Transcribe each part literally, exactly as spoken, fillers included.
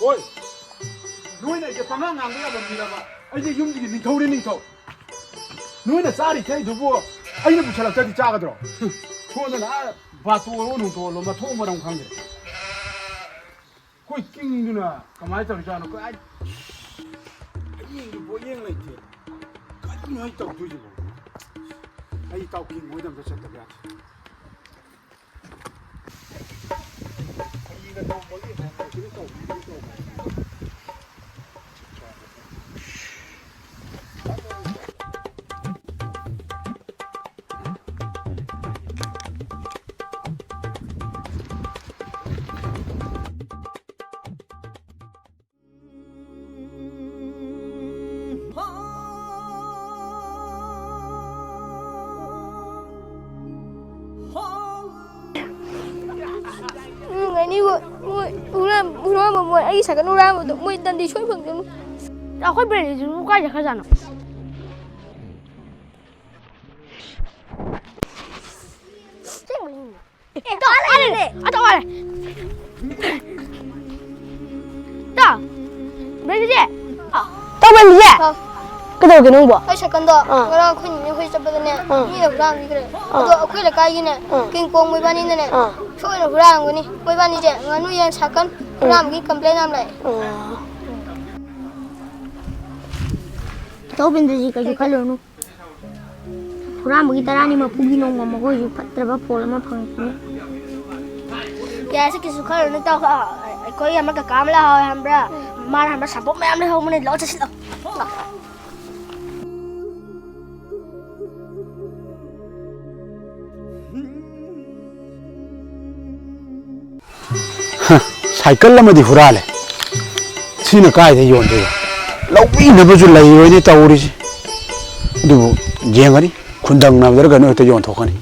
ꯍꯣꯏ, ꯅꯣꯏꯅ ꯑꯩꯁꯦ ꯄꯉꯥꯡ ꯉꯥꯡꯕ ꯌꯥꯕ ꯃꯤꯔꯕ? ꯑꯩꯁꯦ ꯌꯨꯝꯁꯤꯒꯤ ꯅꯤꯡꯊꯧꯅꯦ, ꯅꯤꯡꯊꯧ꯫ ꯅꯣꯏꯅ ꯆꯥꯔꯤ ꯊꯛꯏꯗꯨꯕꯨ ꯑꯩꯅ ꯄꯨꯁꯜꯂꯛꯇ꯭ꯔꯗꯤ ꯆꯥꯒꯗ꯭ꯔꯣ? ꯁꯣꯝꯗꯅ ꯑꯥ ꯕꯥꯇꯣꯜꯂꯣ ꯅꯨꯡꯇꯣꯜꯂꯣ ꯃꯊꯣꯡ ꯃꯔꯝ ꯈꯪꯗ꯭ꯔꯦ꯫ ꯑꯩꯈꯣꯏ ꯀꯤꯡꯗꯨꯅ ꯀꯃꯥꯏꯅ ꯇꯧꯔꯤꯖꯥꯠꯅꯣ? ꯀꯥꯏ-, ꯍꯌꯦꯡꯒꯤ ꯄꯣꯠꯌꯦꯡ ꯂꯩꯇꯦ꯫ ꯀꯔꯤꯅꯣ ꯑꯩ ꯇꯧꯗꯣꯏꯁꯤꯕꯣ? ꯑꯩ ꯏꯇꯥꯎ ꯀꯤꯡ ꯍꯣꯏꯗ ꯑꯝꯇ ꯆꯠꯇꯕ ꯌꯥꯗꯦ꯫ ꯎꯝ, ꯑꯅꯤꯕꯨ ꯃꯣꯏ ꯍꯨꯔꯥꯟ-, ꯍꯨꯔꯥꯟꯕ ꯃꯣꯏ ꯑꯩꯒꯤ ꯁꯥꯏꯀꯜ ꯍꯨꯔꯥꯟꯕꯗꯣ ꯃꯣꯏ ꯇꯟꯗꯤ ꯁꯣꯏ ꯐꯪꯗꯣꯏꯅꯤ꯫ ꯑꯩꯈꯣꯏ ꯕ꯭ꯔꯦꯟꯁꯤꯕꯨ ꯀꯥꯏ ꯆꯠꯈ꯭ꯔꯖꯥꯠꯅꯣ? ꯑꯦ, ꯇꯣ, ꯑꯥ ꯂꯩꯔꯦ꯫ ꯑꯥ, ꯇꯣ, ꯑꯥ ꯂꯩꯔꯦ꯫ ꯇꯣ, ꯕ꯭ꯔꯦꯟꯁꯦ꯫ ꯇꯣ, ꯕ꯭ꯔꯦꯟꯁꯦ꯫ ꯍꯥꯎ꯫ ꯀꯩꯗꯧꯔꯒꯦ ꯅꯪꯕꯣ? ꯑꯩ ꯁꯥꯏꯀꯜꯗꯣ ꯑꯥ꯫ ꯉꯔꯥꯡ ꯑꯩꯈꯣꯏ ꯅꯦꯅꯦ ꯍꯣꯏ ꯆꯠꯄꯗꯅꯦ, ꯑꯥ꯫ ꯃꯤꯅ ꯍꯨꯔꯥꯟꯕꯤꯈ꯭ꯔꯦ꯫ ꯑꯥ꯫ ꯑꯗꯣ ꯑꯩꯈꯣꯏ ꯂꯩꯀꯥꯏꯒꯤꯅꯦ, ꯑꯥ꯫ ꯀꯤꯡ ꯀꯣꯡ ꯃꯣꯏꯕꯥꯅꯤꯅꯅꯦ, ꯑꯥ꯫ ꯁꯣꯏꯗꯅ ꯍꯨꯔꯥꯜꯂꯝꯒꯅꯤ꯫ ꯃꯣꯏꯕꯥꯅꯤꯁꯦ ꯉꯥꯅꯨ ꯌꯦꯟ ꯁꯥꯏꯀꯜ ꯑꯥ꯫ ꯍꯨꯔꯥꯟꯕꯒꯤ complain ꯌꯥꯝ ꯂꯥꯛꯑꯦ꯫ ꯑꯥ꯫ ꯇꯧꯕꯤꯟꯗ꯭ꯔꯖꯤ, ꯀꯩꯁꯨ ꯈꯜꯂꯨꯔꯅꯨ꯫ ꯍꯨꯔꯥꯟꯕꯒꯤ ꯇꯔꯥꯅꯤ ꯃꯄꯨꯒꯤ ꯅꯣꯡꯃ ꯃꯈꯣꯏꯁꯨ ꯐꯠꯇ꯭ꯔꯕ ꯐꯣꯟ ꯑꯃ ꯐꯪꯉꯛꯄꯅꯤ꯫ ꯌꯥꯔꯦꯁꯦ, ꯀꯩꯁꯨ ꯈꯜꯂꯨꯅꯨ, ꯏꯇꯥꯎ꯫ ꯑꯩꯈꯣꯏ ꯑꯃ ꯀꯀꯥ ꯑꯃ ꯂꯥꯛꯍꯧꯋꯦ ꯈꯪꯕ꯭ꯔꯥ? ꯃꯥꯅ ꯈꯪꯕ꯭ꯔꯥ, ꯁꯥꯄꯣꯟ ꯃꯌꯥꯝ ꯂꯩꯍꯧꯕꯅꯦ꯫ ꯂꯥꯛꯑꯣ, ꯆꯠꯁꯤ, ꯂꯥꯛꯑꯣ꯫ ꯍ, ꯁꯥꯏꯀꯜ ꯑꯃꯗꯤ ꯍꯨꯔꯥꯜꯂꯦ꯫ ꯁꯤꯅ ꯀꯥꯏꯗ ꯌꯣꯟꯗꯣꯏꯕ? ꯂꯧꯕꯤꯅꯕꯁꯨ ꯂꯩꯔꯣꯏꯅꯦ ꯇꯧꯔꯤꯁꯦ꯫ ꯑꯗꯨꯕꯨ ꯌꯦꯡꯉꯅꯤ, ꯈꯨꯟꯗꯪꯅꯕꯗꯔ ꯀꯩꯅꯣ ꯍꯦꯛꯇ ꯌꯣꯟꯊꯣꯛꯀꯅꯤ꯫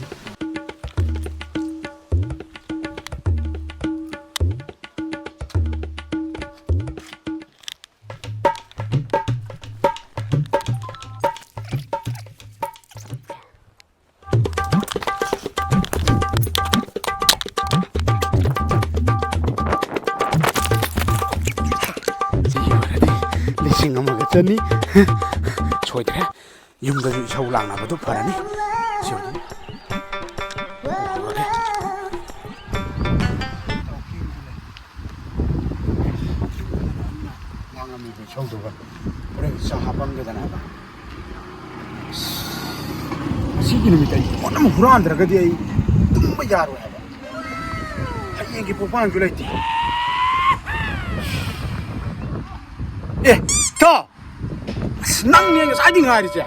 ꯇꯅꯤ꯫ ꯁꯣꯏꯗ꯭ꯔꯦ꯫ ꯌꯨꯝꯗꯁꯨ ꯏꯁꯧ ꯂꯥꯡꯅꯕꯗꯨ ꯐꯔꯅꯤ꯫ ꯁꯤꯕꯨꯗꯤ ꯍꯧꯔꯒꯦ꯫ ꯂꯥꯡꯉꯝꯃꯤꯕ ꯏꯁꯧꯗꯨꯒ ꯍꯣꯔꯦꯟ ꯆꯥ ꯍꯥꯞꯄꯝꯒꯦꯗꯅ ꯍꯥꯏꯕ꯫ ꯑꯁ, ꯉꯁꯤꯒꯤ ꯅꯨꯃꯤꯠꯇ ꯑꯩ ꯄꯣꯠ ꯑꯃ ꯍꯨꯔꯥꯟꯗ꯭ꯔꯒꯗꯤ ꯑꯩ ꯇꯨꯝꯕ ꯌꯥꯔꯣꯏ ꯍꯥꯏꯕ꯫ ꯍꯌꯦꯡꯒꯤ ꯄꯣꯛꯄꯥꯡꯁꯨ ꯂꯩꯇꯦ꯫ ꯑꯦ, ꯊꯣ! ꯑꯁ, ꯅꯪꯅꯦ ꯉꯁꯥꯏꯗꯤ ꯉꯥꯏꯔꯤꯁꯦ꯫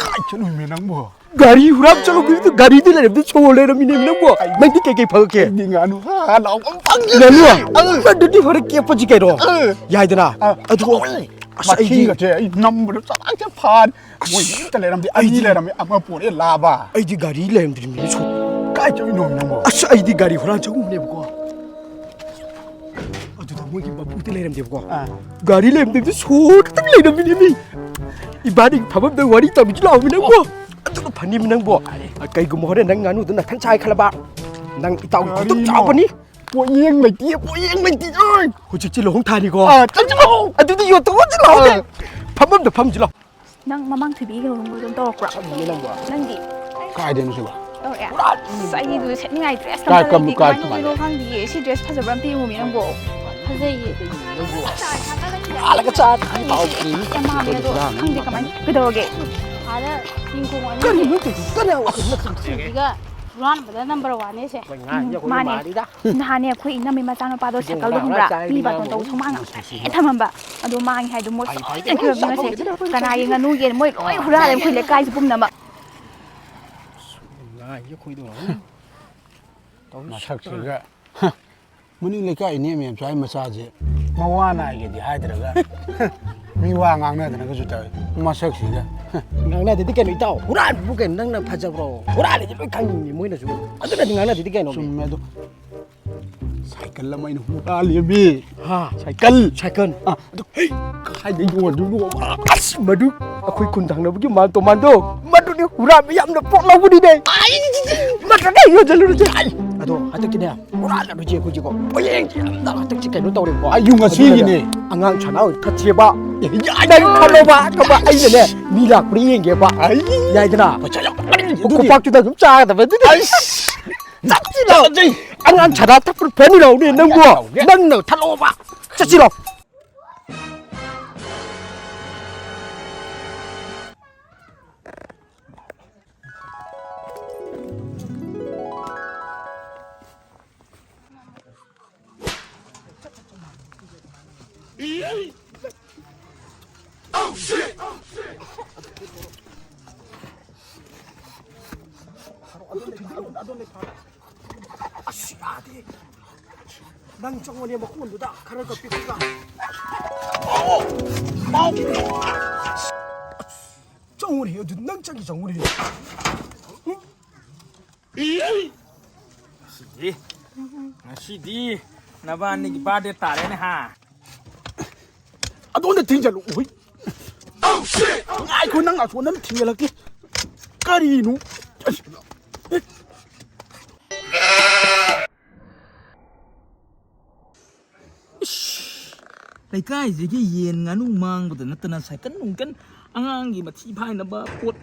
ꯀꯥꯏ ꯆꯠꯂꯨꯏꯃꯦ ꯅꯪꯕꯣ? ꯒꯥꯔꯤ ꯍꯨꯔꯥꯟ ꯆꯠꯂꯨꯕꯗꯨꯗ ꯒꯥꯔꯤꯗꯤ ꯂꯩꯔꯝꯗꯦ, ꯁꯣ ꯂꯩꯔꯝꯃꯤꯅꯦ ꯅꯪꯕꯣ꯫ ꯅꯪꯗꯤ ꯀꯩꯀꯩ ꯐꯪꯉꯛꯀꯦ? ꯑꯩꯗꯤ ꯉꯥꯅꯨ ꯍꯥ ꯍꯥ ꯂꯥꯎꯕ ꯑꯃ ꯐꯪꯉꯦ꯫ ꯉꯥꯅꯨ? ꯑꯪ꯫ ꯑꯗꯨꯗꯤ ꯐꯔꯦ, ꯀꯦꯞꯄꯁꯤ ꯀꯩꯅꯣ? ꯑꯪ꯫ ꯌꯥꯏꯗꯅ? ꯑꯪ꯫ ꯑꯗꯨ ꯑꯁ, ꯑꯩꯗꯤ ꯃꯊꯤꯒꯁꯦ ꯑꯩ ꯅꯝꯕꯗ ꯆꯔꯥꯡꯁꯦ ꯐꯥꯔꯦ꯫ ꯃꯣꯏ ꯑꯝꯇ ꯂꯩꯔꯝꯗꯦ, ꯑꯅꯤ ꯑꯩꯗꯤ ꯂꯩꯔꯝꯃꯦ, ꯑꯃ ꯄꯣꯔꯛꯑꯦ ꯂꯥꯕ꯫ ꯑꯩꯗꯤ ꯒꯥꯔꯤ ꯂꯩꯔꯝꯗ꯭ꯔꯤꯃꯤꯅꯦ ꯁꯣ꯫ ꯀꯥꯏ ꯆꯠꯂꯨꯏꯅꯣ ꯅꯪꯕꯣ? ꯑꯁ, ꯑꯩꯗꯤ ꯒꯥꯔꯤ ꯍꯨꯔꯥꯟ ꯆꯪꯉꯨꯕꯅꯦꯕꯀꯣ꯫ ꯑꯗꯨꯗ ꯃꯣꯏꯒꯤ ꯃꯄꯨꯗꯤ ꯂꯩꯔꯝꯗꯦꯕꯀꯣ꯫ ꯑꯥ꯫ ꯒꯥꯔꯤ ꯂꯩꯔꯝꯗꯕꯤꯗ ꯁꯣ ꯈꯛꯇꯪ ꯂꯩꯔꯝꯃꯤꯅꯦꯃꯤ꯫ ꯏꯕꯥꯅꯤ ꯐꯝꯐꯝꯗ ꯋꯥꯔꯤ ꯇꯧꯔꯤꯁꯤ ꯂꯥꯛꯑꯣꯃꯤ ꯅꯪꯕꯣ꯫ ꯑꯗꯨꯅ ꯐꯅꯤꯃꯤ ꯅꯪꯕꯣ꯫ ꯀꯩꯒꯨꯝꯕ ꯍꯣꯔꯦꯟ ꯅꯪ ꯉꯥꯅꯨꯗꯣ ꯅꯊꯟ ꯆꯥꯏ ꯈꯜꯂꯕ, ꯅꯪ ꯏꯇꯥꯎꯒꯤ ꯈꯨꯗꯣꯞ ꯀꯔꯤꯅꯣ? ꯆꯥꯎꯕꯅꯤ꯫ ꯄꯣꯌꯦꯡ ꯂꯩꯇꯦ, ꯄꯣꯌꯦꯡ ꯂꯩꯇꯦ, ꯑꯣꯏ! ꯍꯧꯖꯤꯛꯁꯦ ꯂꯨꯍꯣꯡ ꯊꯥꯅꯤꯀꯣ꯫ ꯑꯥ, ꯆꯠꯁꯤ ꯂꯥꯛꯑꯣ꯫ ꯑꯗꯨꯗꯤ ꯌꯣꯠꯇꯣ ꯆꯠꯁꯤ ꯂꯥꯛꯑꯣ꯫ ꯑꯥ꯫ ꯐꯝꯐꯝꯗ ꯐꯝꯁꯤ ꯂꯥꯛꯑꯣ꯫ ꯅꯪ ꯃꯃꯥꯡ ꯊꯣꯏꯕꯤꯒ ꯂꯨꯍꯣꯡꯕꯗꯣ ꯇꯧꯔꯛꯄ꯭ꯔꯣ? ꯇꯧꯗꯤꯌꯦ ꯅꯪꯕꯣ꯫ ꯅꯪꯗꯤ? ꯀꯥꯏꯗꯩꯅꯣ ꯁꯤꯕꯣ? ꯇꯧꯔꯛꯑꯦ꯫ ꯑꯁ, ꯑꯩꯗꯤ ꯑꯗꯨꯗ ꯁꯦꯠꯅꯤꯡꯉꯥꯏ ꯗ꯭ꯔꯦꯁ ꯀꯥꯏ ꯑꯝꯇ ꯀꯝ-, ꯂꯩꯇꯦ꯫ ꯀꯥꯏ ꯀꯃꯥꯏꯅ ꯇꯧꯗꯣꯏꯅꯣ ꯀꯃꯥꯏꯅ? ꯈꯪꯗꯤꯌꯦ꯫ ꯁꯤ ꯗ꯭ꯔꯦꯁ ꯐꯖꯕ꯭ꯔꯥ ꯑꯝꯇ ꯌꯦꯡꯉꯨꯃꯤ ꯅꯪꯕꯣ꯫ ꯐꯖꯩꯌꯦ꯫ ꯂꯥꯜꯂꯒ ꯆꯥ-, ꯑꯩ ꯁꯤ ꯌꯥꯝ ꯃꯥꯡꯉꯦ ꯑꯗꯣ ꯈꯪꯗꯦ ꯀꯃꯥꯏꯅ, ꯀꯩꯗꯧꯔꯒꯦ? ꯑꯥꯗ ꯌꯦꯡꯈꯣꯡ ꯑꯅꯤ ꯀꯔꯤꯅꯣ ꯇꯧꯔꯤꯗꯣ? ꯀꯔꯤ ꯋꯥꯈꯜꯅꯣ ꯈꯪꯗꯦ꯫ ꯁꯤꯒ ꯍꯨꯔꯥꯟꯕꯗ ꯅꯝꯕꯔ ꯋꯥꯟꯅꯦ ꯁꯦ꯫ ꯎꯝ, ꯃꯥꯅꯦ꯫ ꯅꯍꯥꯟꯅꯦ ꯑꯩꯈꯣꯏ ꯏꯅꯝꯃꯩ ꯃꯆꯥꯅꯨꯄꯥꯗꯣ ꯁꯥꯏꯀꯜꯗꯣ ꯈꯪꯕ꯭ꯔꯥ? ꯃꯤ ꯕꯥꯇꯣꯟ ꯇꯧꯕ ꯁꯨꯃꯥꯡ ꯉꯥꯛꯇ ꯊꯝꯃꯝꯕ꯫ ꯑꯗꯣ ꯃꯥꯡꯉꯦ ꯍꯥꯏꯗꯣ ꯃꯣꯏ ꯂꯣꯏꯅ ꯀꯤꯔꯝꯃꯤ ꯃꯁꯦ꯫ ꯀꯅꯥꯒꯤ ꯉꯥꯅꯨ ꯌꯦꯟ ꯃꯣꯏ ꯂꯣꯏ ꯍꯨꯔꯥꯜꯂꯦ ꯑꯩꯈꯣꯏ ꯂꯩꯀꯥꯏꯁꯦ ꯄꯨꯝꯅꯃꯛ꯫ ꯃꯁꯛꯁꯤꯒ꯫ ꯃꯅꯤꯡ ꯂꯩꯀꯥꯏ ꯏꯅꯦ ꯃꯦꯝꯆꯥꯏ ꯃꯆꯥꯁꯦ ꯃꯋꯥ ꯅꯥꯏꯒꯦꯗꯤ ꯍꯥꯏꯗ꯭ꯔꯒ ꯃꯤ ꯋꯥ ꯉꯥꯡꯅꯗꯅꯒꯁꯨ ꯇꯧꯋꯤ꯫ ꯃꯁꯛꯁꯤꯒ꯫ ꯉꯥꯡꯅꯗꯗꯤ ꯀꯩꯅꯣ ꯏꯇꯥꯎ? ꯍꯨꯔꯥꯟꯕꯕꯨ ꯀꯩꯅꯣ ꯅꯪꯅ ꯐꯖꯕ꯭ꯔꯣ? ꯍꯨꯔꯥꯜꯂꯤꯁꯦ ꯂꯣꯏ ꯈꯪꯉꯤꯅꯦ ꯃꯣꯏꯅꯁꯨ꯫ ꯑꯗꯨꯅꯗꯤ ꯉꯥꯡꯅꯗꯗꯤ ꯀꯩꯅꯣ? ꯆꯨꯝꯃꯦ ꯑꯗꯣ꯫ ꯁꯥꯏꯀꯜ ꯑꯃ ꯑꯩꯅ ꯍꯨꯔꯥꯜꯂꯦꯃꯤ꯫ ꯍꯥ? ꯁꯥꯏꯀꯜ꯫ ꯁꯥꯏꯀꯜ? ꯑꯥ, ꯑꯗꯨ ꯍꯩ, ꯀꯥꯏꯗ ꯌꯣꯟꯗꯣꯏꯅꯣ? ꯑꯁ, ꯃꯗꯨ ꯑꯩꯈꯣꯏ ꯈꯨꯟ ꯊꯪꯅꯕꯒꯤ ꯃꯥꯟ ꯇꯣꯃꯥꯟꯗꯣ, ꯃꯗꯨꯗꯤ ꯍꯨꯔꯥꯟꯕ ꯌꯥꯝꯅ ꯄꯣꯠ ꯂꯧꯕꯅꯤꯅꯦ꯫ ꯃꯗꯨꯗ ꯌꯣꯟꯁꯤꯜꯂꯨꯔꯁꯦ꯫ ꯑꯗꯣ ꯍꯟꯗꯛꯀꯤꯅꯦ, ꯍꯨꯔꯥꯜꯂꯔꯣꯏꯁꯦ ꯑꯩꯈꯣꯏꯁꯦꯀꯣ꯫ ꯄꯣꯌꯦꯡꯁꯦ ꯌꯥꯝꯅ ꯍꯟꯗꯛꯁꯦ ꯀꯩꯅꯣ ꯇꯧꯔꯦꯕꯀꯣ꯫ ꯑꯩꯁꯨ ꯉꯁꯤꯒꯤꯅꯦ꯫ ꯑꯗꯨꯅꯅꯦ, ꯑꯉꯥꯡ ꯁꯥꯟꯅꯍꯣꯏ ꯊꯠꯁꯦꯕ꯫ ꯑꯦ, ꯌꯥꯏ, ꯅꯪ ꯊꯠꯂꯣꯕ꯫ ꯀꯕ ꯑꯩꯅꯅꯦ, ꯃꯤ ꯂꯥꯛꯄ꯭ꯔꯥ ꯌꯦꯡꯒꯦꯕ꯫ ꯑꯩ꯫ ꯌꯥꯏꯗꯅ꯫ ꯄꯩꯁꯥ ꯌꯥꯝ ꯄꯥꯏꯔꯤ ꯑꯗꯨꯗꯤ꯫ ꯈꯣꯡꯄꯥꯛꯇꯨꯗ ꯑꯗꯨꯝ ꯆꯥꯒꯗꯕ ꯑꯗꯨꯗꯤ꯫ ꯑꯩꯁ꯫ ꯆꯠꯁꯤꯔꯣ? ꯆꯠꯂꯁꯤ꯫ ꯑꯉꯥꯡ ꯁꯥꯟꯅ ꯊꯠꯄ ꯐꯦꯃꯤꯂꯤ ꯍꯧꯅꯤ ꯅꯪꯕꯨ꯫ ꯌꯥꯎꯒꯦ꯫ ꯅꯪꯅ ꯊꯠꯂꯣꯕ꯫ ꯆꯠꯁꯤꯔꯣ? ꯑꯁ, ꯌꯥꯗꯦ꯫ ꯅꯪ ꯆꯪꯉꯣꯅꯦ, ꯃꯈꯣꯟꯗꯨꯗ ꯈꯔꯒ ꯄꯤꯛꯄꯒ꯫ ꯆꯪꯉꯨꯅꯦ, ꯑꯗꯨ ꯅꯪ ꯆꯪꯒꯦ ꯆꯪꯉꯨꯅꯦ꯫ ꯉꯁꯤꯗꯤ, ꯉꯁꯤꯗꯤ ꯅꯕꯥꯅꯤꯒꯤ ꯕꯥꯔꯗꯦ ꯇꯥꯔꯦꯅꯦ, ꯍꯥ? ꯑꯗꯣꯝꯗ ꯊꯤꯡꯖꯜꯂꯨ, ꯍꯨꯏ꯫ ꯉꯥꯏꯈꯣ, ꯅꯪ ꯑꯁꯣꯝꯗ ꯑꯃ ꯊꯤꯡꯖꯜꯂꯛꯀꯦ꯫ ꯀꯔꯤꯅꯣ? ꯑꯁ꯫ ꯏꯁ, ꯂꯩꯀꯥꯏꯁꯤꯒꯤ ꯌꯦꯟ ꯉꯥꯅꯨ ꯃꯥꯡꯕꯗ ꯅꯠꯇꯅ ꯁꯥꯏꯀꯜ ꯅꯨꯡꯀꯟ, ꯑꯉꯥꯡꯒꯤ ꯃꯊꯤ ꯐꯥꯏꯅꯕ ꯄꯣꯠ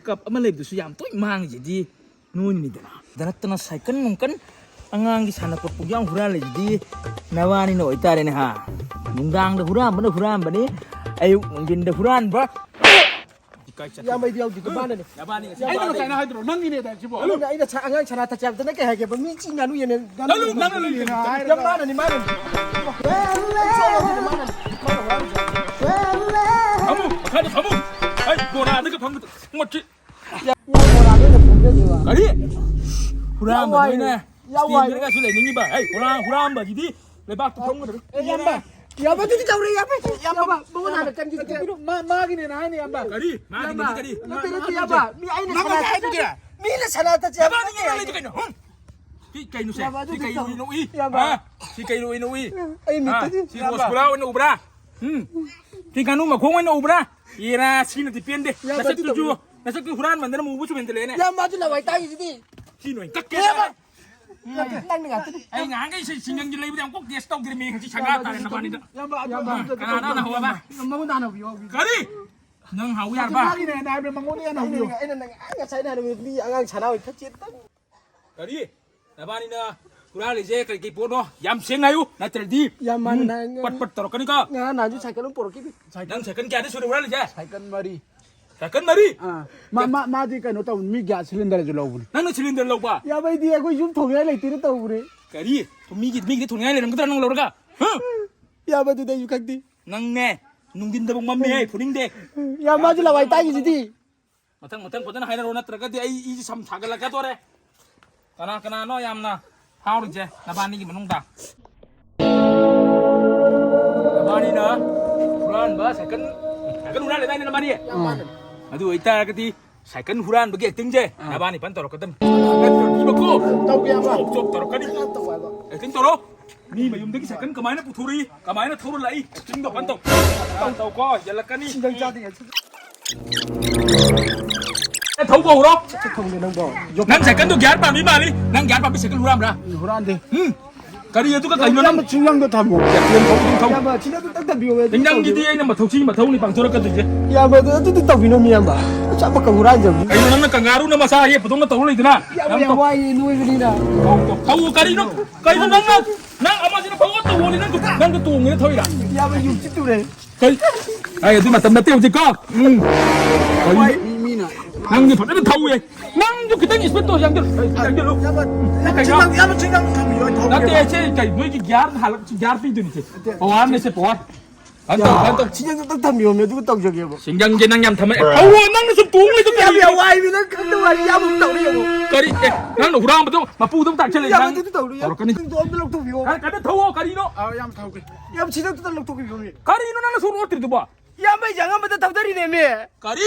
ꯀꯞ ꯑꯃ ꯂꯩꯕꯗꯨꯁꯨ ꯌꯥꯝ ꯇꯣꯏ ꯃꯥꯡꯉꯤꯁꯤꯗꯤ ꯅꯣꯏꯅꯤꯗꯅ꯫ ꯗ ꯅꯠꯇꯅ ꯁꯥꯏꯀꯜ ꯅꯨꯡꯀꯟ, ꯑꯉꯥꯡꯒꯤ ꯁꯥꯟꯅꯄꯣꯠ ꯄꯨꯡꯌꯥꯝ ꯍꯨꯔꯥꯜꯂꯤꯁꯤꯗꯤ ꯅꯕꯥꯅꯤꯅ ꯑꯣꯏꯇꯥꯔꯦꯅꯦ, ꯍꯥ? ꯅꯨꯡꯗꯥꯡꯗ ꯍꯨꯔꯥꯟꯕꯅ ꯍꯨꯔꯥꯟꯕꯅꯤ, ꯑꯌꯨꯛ ꯅꯨꯡꯊꯤꯟꯗ ꯍꯨꯔꯥꯟꯕ꯫ ꯏꯀꯥꯏ ꯆꯠꯇꯦ꯫ ꯏꯌꯥꯝꯕ, ꯑꯩꯗꯤ ꯌꯥꯎꯗꯦ, ꯃꯥꯅꯅꯦ꯫ ꯅꯕꯥꯅꯤ ꯉꯁꯤ ꯑꯩꯅ ꯉꯁꯥꯏꯅ ꯍꯥꯏꯗ꯭ꯔꯣ, ꯅꯪꯒꯤꯅꯦ ꯑꯗꯥꯏ ꯁꯤꯕꯣ? ꯑꯩꯅ, ꯑꯩꯅ ꯁꯥ-, ꯑꯉꯥꯡ ꯁꯅꯥ ꯊꯛꯁꯦ ꯍꯥꯏꯕꯗ ꯅꯪ ꯀꯩ ꯍꯥꯏꯒꯦꯕ? ꯃꯤ ꯆꯤ ꯉꯥꯅꯨ ꯌꯦꯟꯅꯦ, ꯉꯥꯅꯨ ꯅꯪꯅ ꯌꯦꯟꯅꯦ ꯅꯪꯒꯤꯅꯦ ꯍꯥꯏꯔꯒ꯫ ꯌꯥꯝ ꯃꯥꯅꯅꯤ, ꯃꯥꯅꯅꯤ꯫ ꯁꯣꯏ ꯌꯥꯎꯗꯦ, ꯃꯥꯅꯅꯤ꯫ ꯃꯥꯅ ꯍꯨꯔꯥꯜꯂꯤꯁꯦ꯫ ꯐꯝꯃꯨ, ꯃꯈꯥꯗ ꯐꯝꯃꯨ꯫ ꯑꯩ ꯕꯣꯔꯥꯗꯒ ꯐꯝꯒꯗ-, ꯃꯣꯠꯁꯤ꯫ ꯏꯌꯥꯝꯕ, ꯕꯣꯔꯥꯗ ꯑꯣꯏꯅ ꯐꯝꯖꯒꯦꯕ꯫ ꯀꯔꯤ? ꯍꯨꯔꯥꯟꯕ ꯌꯥꯝ ꯋꯥꯏ꯫ ꯅꯣꯏꯅ ꯌꯥꯝ ꯋꯥꯏ꯫ ꯁ꯭ꯇꯦꯟꯗꯔꯒꯁꯨ ꯂꯩꯅꯤꯡꯉꯤꯕ꯫ ꯍꯩ, ꯍꯨꯔꯥꯟ-, ꯍꯨꯔꯥꯟꯕꯁꯤꯗꯤ ꯂꯩꯕꯥꯛꯇ ꯐꯝꯒꯗꯕꯅꯤ꯫ ꯑꯦ, ꯏꯌꯥꯝꯕ, ꯏꯌꯥꯝꯕ, ꯑꯗꯨꯗꯤ ꯇꯧꯔꯦ, ꯏꯌꯥꯝꯕ, ꯏꯌꯥꯝꯕ, ꯃꯉꯣꯟꯗ ꯍꯥꯟꯅ ꯆꯪꯈꯤꯁꯦ꯫ ꯃꯥ-, ꯃꯥꯒꯤꯅꯦꯅ ꯍꯥꯏꯅꯦ, ꯏꯌꯥꯝꯕ꯫ ꯀꯔꯤ? ꯃꯥꯒꯤꯅꯦꯅ ꯏꯌꯥꯝꯕ, ꯀꯔꯤ? ꯅꯠꯇꯦ, ꯅꯠꯇꯦ, ꯏꯌꯥꯝꯕ, ꯃꯤ ꯑꯩꯅ ꯅꯪꯉꯣꯟꯗ ꯁꯥꯟꯅ-, ꯍꯥꯏꯗꯨꯗꯤ? ꯃꯤꯅ ꯁꯥꯟꯅ ꯊꯛꯁꯦ ꯍꯥꯏꯕ ꯅꯕꯥꯅꯤ ꯅꯠꯇꯦ꯫ ꯌꯦꯡꯉ ꯂꯩꯗꯤ ꯀꯩꯅꯣ? ꯍꯨꯝ? ꯁꯤ ꯀꯩꯅꯣꯁꯦ? ꯏꯌꯥꯝꯕ, ꯁꯤ ꯑꯗꯨꯗꯤ ꯀꯩ ꯇꯧ-, ꯏꯅꯣ ꯎꯏ? ꯏꯌꯥꯝꯕ꯫ ꯍꯥ? ꯁꯤ ꯀꯩꯅꯣ ꯏꯅꯣ ꯎꯏ? ꯑꯩ ꯃꯤꯠꯇꯗꯤ ꯍꯥ? ꯁꯤ ꯏꯌꯥꯝꯕ꯫ ꯔꯣꯁ ꯒꯨꯂꯥ ꯑꯣꯏꯅ ꯎꯕ꯭ꯔꯥ? ꯍꯨꯝ? ꯁꯤ ꯉꯥꯅꯨ ꯃꯈꯣꯡ ꯑꯣꯏꯅ ꯎꯕ꯭ꯔꯥ? ꯌꯦꯔꯥ, ꯁꯤꯅꯗꯤ ꯄꯦꯟꯗꯦ꯫ ꯏꯌꯥꯝꯕ, ꯑꯗꯨ ꯅꯁꯛꯇꯨꯁꯨ, ꯇꯧꯕꯤꯌꯨ꯫ ꯅꯁꯛꯇꯨ ꯍꯨꯔꯥꯟꯃꯟꯗꯅ ꯃꯨꯕꯁꯨ ꯍꯦꯟꯖꯜꯂꯛꯑꯦꯅꯦ꯫ ꯏꯌꯥꯝꯕ, ꯑꯗꯨ ꯂꯋꯥꯏ ꯇꯥꯡꯉꯤꯁꯤꯗꯤ꯫ ꯁꯤ ꯅꯣꯏ ꯀꯛꯀꯦ꯫ ꯏꯌꯥꯝꯕ꯫ ꯅꯪꯅ ꯉꯥꯛꯇꯅꯤ꯫ ꯑꯩ ꯉꯍꯥꯟꯈꯩ ꯁꯤ ꯁꯤꯡꯒꯪꯒꯤ ꯂꯩꯕꯗ ꯑꯃꯨꯛ ꯇꯦꯁ ꯇꯧꯗ꯭ꯔꯤꯃꯤ꯫ ꯍꯧꯖꯤꯛ ꯁꯪꯒꯥ ꯇꯥꯔꯦ ꯅꯕꯥꯅꯤꯗ꯫ ꯏꯌꯥꯝꯕ, ꯏꯌꯥꯝꯕ, ꯀꯅꯥꯅ ꯍꯧꯔꯕ? ꯃꯉꯣꯟꯗ ꯍꯥꯟꯅ ꯍꯧꯕꯤꯌꯣ, ꯍꯧꯕꯤꯌꯣ꯫ ꯀꯔꯤ? ꯅꯪ ꯍꯥꯎ ꯌꯥꯔꯕ? ꯃꯥꯒꯤꯅꯦ ꯍꯥꯏꯅ ꯍꯥꯏꯕꯅꯦ, ꯃꯉꯣꯟꯗ ꯍꯥꯟꯅ ꯍꯧꯕꯤꯌꯣ꯫ ꯑꯩꯅ ꯅꯪ ꯉꯁꯥꯏꯅ ꯍꯥꯏꯔꯝꯃꯤ, ꯃꯤ ꯑꯉꯥꯡ ꯁꯥꯟꯅ ꯑꯣꯏ ꯈꯔ ꯆꯦꯟꯇꯪ꯫ ꯀꯔꯤ? ꯅꯕꯥꯅꯤꯅ ꯍꯨꯔꯥꯜꯂꯤꯁꯦ ꯀꯔꯤ ꯀꯔꯤ ꯄꯣꯠꯅꯣ? ꯌꯥꯝ ꯁꯦꯡꯅ ꯍꯥꯏꯌꯨ, ꯅꯠꯇ꯭ꯔꯗꯤ ꯌꯥꯝ ꯃꯥꯟꯅ ꯎꯝ, ꯅꯪ ꯄꯠ ꯄꯠ ꯇꯧꯔꯛꯀꯅꯤꯀꯣ꯫ ꯉꯔꯥꯡ ꯅꯍꯥꯟꯁꯨ ꯁꯥꯏꯀꯜ ꯑꯃ ꯄꯨꯔꯛꯈꯤꯕꯅꯤ꯫ ꯅꯪ ꯁꯥꯏꯀꯜ ꯀꯌꯥꯗ ꯁꯨꯔꯦ ꯍꯨꯔꯥꯜꯂꯤꯁꯦ? ꯁꯥꯏꯀꯜ ꯃꯔꯤ꯫ ꯁꯥꯏꯀꯜ ꯃꯔꯤ? ꯑꯥ꯫ ꯃꯥ, ꯃꯥ, ꯃꯥꯗꯤ ꯀꯩꯅꯣ ꯇꯧꯕꯅꯤ, ꯃꯤ ꯒ꯭ꯌꯥꯁ ꯁꯤꯂꯤꯟꯗꯔꯁꯨ ꯂꯧꯕꯅꯤ꯫ ꯅꯪꯅ ꯁꯤꯂꯤꯟꯗꯔ ꯂꯧꯕ? ꯌꯥꯕꯩꯗꯤ ꯑꯩꯈꯣꯏ ꯌꯨꯝ ꯊꯣꯡꯅꯤꯡꯉꯥꯏ ꯂꯩꯇꯦꯅ ꯇꯧꯕꯅꯦ꯫ ꯀꯔꯤ? ꯃꯤꯒꯤ, ꯃꯤꯒꯤꯗꯤ ꯊꯣꯡꯅꯤꯡꯉꯥꯏ ꯂꯩꯔꯝꯒꯗ꯭ꯔꯥ ꯅꯪ ꯂꯧꯔꯒ? ꯍꯥ? ꯌꯥꯕꯗꯨꯗꯤ ꯑꯩꯁꯨ ꯈꯪꯗꯦ꯫ ꯅꯪꯅꯦ, ꯅꯨꯡꯊꯤꯟꯗꯕꯨ ꯃꯝꯃꯦ, ꯐꯨꯅꯤꯡꯗꯦ꯫ ꯌꯥꯝ ꯃꯥꯁꯨ ꯂꯋꯥꯏ ꯇꯥꯡꯉꯤꯁꯤꯗꯤ꯫ ꯃꯊꯪ, ꯃꯊꯪ ꯐꯖꯅ ꯍꯥꯏꯅꯔꯣ, ꯅꯠꯇ꯭ꯔꯒꯗꯤ ꯑꯩ ꯏꯁꯦ ꯁꯝ ꯁꯥꯒꯠꯂꯛꯀꯗꯣꯔꯦ꯫ ꯀꯅꯥ ꯀꯅꯥꯅꯣ ꯌꯥꯝꯅ ꯐꯥꯎꯔꯤꯁꯦ ꯅꯕꯥꯅꯤꯒꯤ ꯃꯅꯨꯡꯗ? ꯅꯕꯥꯅꯤꯅ ꯍꯨꯔꯥꯟꯕ ꯁꯥꯏꯀꯜ, ꯁꯥꯏꯀꯜ ꯍꯨꯔꯥꯜꯂꯦꯗꯥꯏꯅꯦ ꯅꯕꯥꯅꯤ? ꯎꯝ꯫ ꯑꯗꯨ ꯑꯣꯏꯇꯥꯔꯒꯗꯤ ꯁꯥꯏꯀꯜ ꯍꯨꯔꯥꯟꯕꯒꯤ ꯑꯦꯛꯇꯤꯡꯁꯦ ꯑꯥ꯫ ꯅꯕꯥꯅꯤ ꯐꯟ ꯇꯧꯔꯛꯀꯗꯕꯅꯤ꯫ ꯅꯠꯇ꯭ꯔꯗꯤꯕꯀꯣ, ꯇꯧꯒꯦ ꯍꯥꯏꯕ꯫ ꯆꯣꯞ ꯆꯣꯞ ꯇꯧꯔꯛꯀꯅꯤ꯫ ꯇꯧ ꯍꯥꯏꯕ꯫ ꯑꯦꯛꯇꯤꯡ ꯇꯧꯔꯣ꯫ ꯃꯤ ꯃꯌꯨꯝꯗꯒꯤ ꯁꯥꯏꯀꯜ ꯀꯃꯥꯏꯅ ꯄꯨꯊꯣꯔꯛꯏ? ꯀꯃꯥꯏꯅ ꯊꯧꯔ ꯂꯥꯛꯏ? ꯑꯦꯛꯇꯤꯡꯗꯣ ꯐꯟ ꯇꯧ꯫ ꯐꯟ ꯇꯧꯀꯣ, ꯌꯦꯜꯂꯛꯀꯅꯤ꯫ ꯁꯤꯡꯒꯪ ꯆꯥꯗ꯭ꯔꯤꯉꯩ꯫ ꯑꯦ, ꯊꯧꯕ ꯍꯧꯔꯣ꯫ ꯆꯠ ꯊꯧꯅꯦ ꯅꯪꯕꯣ꯫ ꯅꯪ ꯁꯥꯏꯀꯜꯗꯣ ꯒꯤꯌꯥꯔ ꯄꯥꯟꯕꯤ ꯃꯥꯜꯂꯤ꯫ ꯅꯪ ꯒꯤꯌꯥꯔ ꯄꯥꯟꯕꯤ ꯁꯥꯏꯀꯜ ꯍꯨꯔꯥꯟꯕ꯭ꯔꯥ? ꯎꯝ, ꯍꯨꯔꯥꯟꯗꯦ꯫ ꯎꯝ꯫ ꯀꯔꯤ ꯑꯗꯨꯒ ꯀꯩꯅꯣ ꯅꯪ? ꯏꯌꯥꯝꯕ, ꯆꯤꯡꯂꯪꯗꯣ ꯊꯝꯃꯣ꯫ ꯊꯧ, ꯊꯧ, ꯊꯧ꯫ ꯏꯌꯥꯝꯕ, ꯁꯤꯗ ꯑꯗꯨ ꯇꯪ ꯊꯝꯕꯤꯌꯣ, ꯑꯗꯨ ꯅꯪꯒꯤꯗꯤ ꯇꯧꯕꯤꯌꯣ꯫ ꯑꯩꯅ ꯃꯊꯧꯁꯤ ꯃꯊꯧꯅꯤ ꯄꯥꯡꯊꯣꯔꯛꯀꯗꯣꯏꯁꯦ꯫ ꯏꯌꯥꯝꯕ, ꯑꯗꯨ, ꯑꯗꯨꯗꯤ ꯇꯧꯕꯤꯅꯣ, ꯃꯤ ꯏꯌꯥꯝꯕ꯫ ꯑꯆꯥꯄꯣꯠꯀ ꯍꯨꯔꯥꯟꯖꯕꯅꯤ꯫ ꯀꯩꯅꯣ ꯅꯪꯅ ꯀꯪꯒꯥꯔꯨꯅ ꯃꯁꯥ ꯌꯦꯛꯄꯗꯧꯅ ꯇꯧꯔ ꯂꯩꯗꯅ? ꯏꯌꯥꯝꯕ, ꯌꯥꯝ ꯌꯥꯝ ꯋꯥꯏꯌꯦ, ꯅꯣꯏꯕꯅꯤꯅ꯫ ꯊꯧ, ꯊꯧ, ꯊꯧ, ꯀꯔꯤꯅꯣ? ꯀꯩꯅꯣ ꯅꯪꯅ, ꯅꯪ ꯑꯃꯁꯤꯅ ꯄꯪꯑꯣꯠꯇ ꯑꯣꯠꯂꯤ, ꯅꯪ, ꯅꯪꯗꯣ ꯇꯣꯡꯉꯦꯅ ꯊꯧꯔꯤꯔꯥ? ꯏꯌꯥꯝꯕ, ꯌꯨꯝ ꯆꯤꯠꯇꯨꯔꯦ꯫ ꯀꯩ? ꯑꯩ ꯑꯗꯨ ꯃꯇꯝ ꯅꯠꯇꯦ ꯍꯧꯖꯤꯛꯀꯣ꯫ ꯎꯝ꯫ ꯋꯥꯏ, ꯃꯤ, ꯃꯤꯅ꯫ ꯅꯪꯗꯤ ꯐꯖꯅ ꯊꯧꯋꯦ꯫ ꯅꯪꯁꯨ ꯈꯤꯇꯪ ꯏꯁꯄꯤꯠꯇꯣ ꯌꯥꯡꯖꯜꯂꯨ, ꯌꯥꯡꯖꯜꯂꯨ꯫ ꯏꯌꯥꯝꯕ, ꯏꯌꯥꯝꯕ, ꯀꯩꯅꯣ? ꯆꯤꯡꯂꯪ, ꯏꯌꯥꯝꯕ, ꯆꯤꯡꯂꯪ ꯊꯝꯕꯤꯌꯣ, ꯑꯩ ꯊꯧꯒꯦ꯫ ꯅꯠꯇꯦ, ꯁꯦ, ꯀꯩ, ꯅꯣꯏꯒꯤ ꯒꯤꯌꯥꯔ ꯍꯥꯜꯂꯛ-, ꯒꯤꯌꯥꯔ ꯄꯤꯗꯣꯏꯅꯤ, ꯁꯦ꯫ ꯅꯠꯇꯦ꯫ ꯄꯋꯥꯔꯅꯦ, ꯁꯦ, ꯄꯋꯥꯔ꯫ ꯐꯟ ꯇꯧ, ꯐꯟ ꯇꯧ꯫ ꯁꯤꯡꯖꯪꯗꯣ ꯑꯝꯇꯪ ꯊꯝꯕꯤꯌꯣꯃꯦ, ꯑꯗꯨꯒ ꯇꯧꯖꯒꯦꯕ꯫ ꯁꯤꯡꯖꯪꯁꯦ ꯅꯪ ꯌꯥꯝ ꯊꯝꯃꯦ꯫ ꯊꯧꯑꯣ, ꯅꯪꯅ ꯁꯨꯝ ꯇꯣꯡ ꯂꯩꯗꯣ ꯌꯥꯝ, ꯀꯔꯤ? ꯌꯥꯝ ꯋꯥꯏꯃꯤ, ꯅꯪ ꯈꯪꯗ ꯋꯥꯏ, ꯌꯥꯝ ꯑꯃꯨꯛ ꯇꯧꯔꯦ ꯌꯦꯡꯉꯣ꯫ ꯀꯔꯤ? ꯑꯦ, ꯅꯪꯅ ꯍꯨꯔꯥꯟꯕꯗꯣ ꯃꯄꯨꯗꯣ ꯑꯃꯨꯛ ꯇꯥꯛꯁꯜꯂꯛꯏ, ꯌꯥꯝ ꯅꯪ ꯑꯗꯨꯗꯤ ꯇꯧꯔꯦ, ꯌꯥꯝ꯫ ꯇꯧꯔꯛꯀꯅꯤ꯫ ꯁꯤꯡꯖꯪꯗꯣ ꯑꯝꯇ ꯂꯧꯊꯣꯛꯄꯤꯌꯣ꯫ ꯀꯔꯤ, ꯀꯔꯤ ꯊꯧꯑꯣ, ꯀꯔꯤꯅꯣ? ꯑꯥ, ꯌꯥꯝ ꯊꯧꯒꯦ꯫ ꯌꯥꯝ ꯁꯤꯡꯖꯪꯗꯣ ꯑꯝꯇ ꯂꯧꯊꯣꯛꯄꯤꯌꯣꯃꯦ꯫ ꯀꯔꯤꯅꯣ ꯅꯪꯅ ꯁꯣꯔ ꯑꯣꯠꯇ꯭ꯔꯤꯗꯨꯕꯣ? ꯏꯌꯥꯝꯕ, ꯑꯩꯁꯦ ꯑꯉꯝꯕꯗ ꯊꯧꯗꯔꯤꯅꯦꯃꯤ꯫ ꯀꯔꯤ?